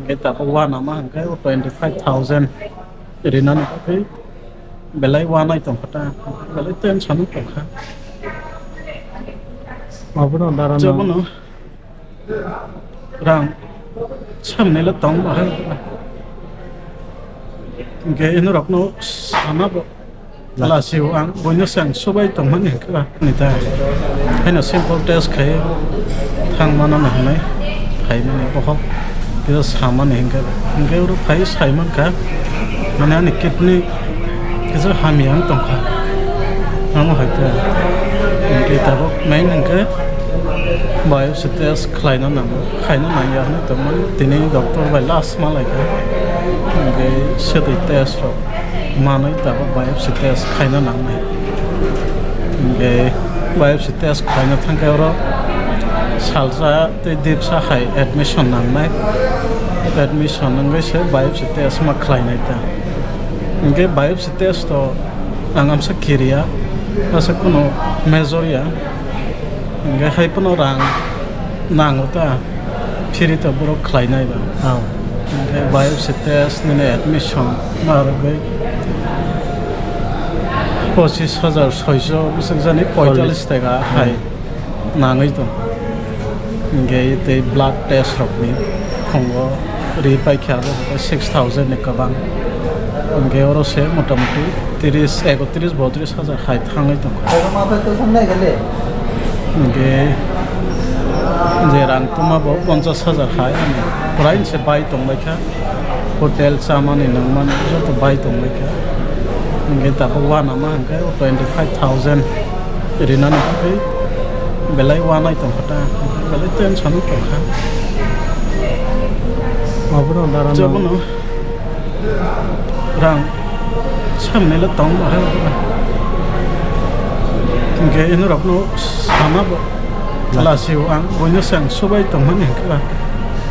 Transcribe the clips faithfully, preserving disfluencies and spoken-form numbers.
Hwnkhe tabuk uanama hwnkhe o twenty five thousand rinani bagwi belai uanai tongkha ta, belai tension wng tongkha. Abono dara no. Jobono rang samnila tong bahai. Hwnkhe inorokno sana bo Lasio ang boino se ang subai tongmani hwnkhe ba ni ta. Haino simple test khai thangmano na hwnwi phaimani bohok kisa samani hwnkhe ba. Hwnkhe oro phai saimankha mane ani kidney kisa hamya wng tongkha. Amo hai ta. Hwnkhe tabuk main hwnkhe biopsy test khlaina nango. Khaina nangya hwnwi tongmani tini doctor bai last ma laikha. Hwnkhe swtwi test rok manwi tabuk biopsy test khaina nangnai. Hwnkhe biopsy test khaina thangkhe oro salsa tei dipsa hai admission nangnai. Admission wngwi se biopsy test ma khlainai ta. Hwnkhe biopsy test o ang amsa kiriya, asa kuno major ya. Hwnkhe hai phano rang nango ta, free to borok khlainai ba. Oh. Hwnkhe biopsy test nini admission ma rwgwi pochis hajar soiso bwswk jani poitallis taka hai nangwi tong. Hwnkhe tei blood test rokni khungo ri paikha abo six thousand ni kwbang. Hwnkhe oro se motamuti tris, ekotris, botris hajar hai thangwi tongkha. Hwnkhe je rang tongma bo ponchas hajar hai ani purain se bai tongbaikha. Hotel chamani nangmani joto bai tongbaikha. Hwnkhe tabuk uanama hwnkhe twenty five thousand rinani bagwi belai uanai tongkha ta, belai tension wng tongkha. Abono dara no. Jobono rang samnila tong bahai. Hwnkhe inorokno sana bo lasio ang boino se ang subai tongmani hwnkhe ba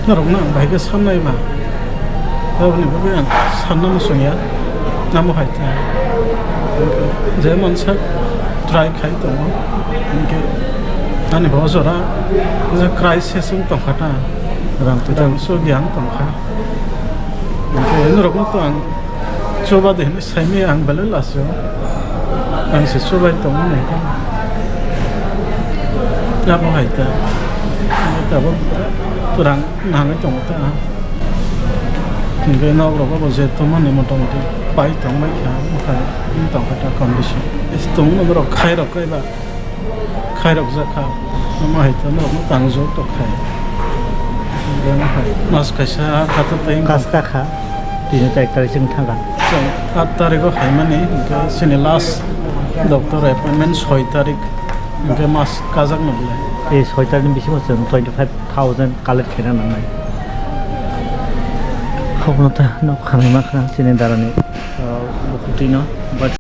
norokno ang bahai khe sannai ba. Aboni bagwi ang sanna muchungya. Amo hai ta. Je mansa try khai tongo. Hwnkhe ani bo jora je crisis wng tongkha ta. Rang twi rang sugya wng tongkha. Hwnkhe norokno to ang chuba de hinwi saimaya ang belai lasio. Ang se chubai tongmani hwnkhe. Abo hai ta. Tabuk rang nangwi tongo ta. Hwnkhe nok rok bo je tongmani motamuti pai tongbai kha, wngkha wng tongkha ta condition. Tongno borok khairok kaiba. Khairok jakha. Omo hai to norokno tangjak tok khai. Omo hai mas kaisa katok tai wngkha. Kaska kha. Tini tai ek tarik chwng thangkha. Chwng aat tarikh o haimani, hwnkhe chini last doctor appointment soi tarik, hwnkhe mas kajak no belai. Ei soi tarik ni bisingo chwng twenty five thousand collect khaina nangnai. Hokno ta nok hamai ma khna chini darani, uh, bukhuk twi no, but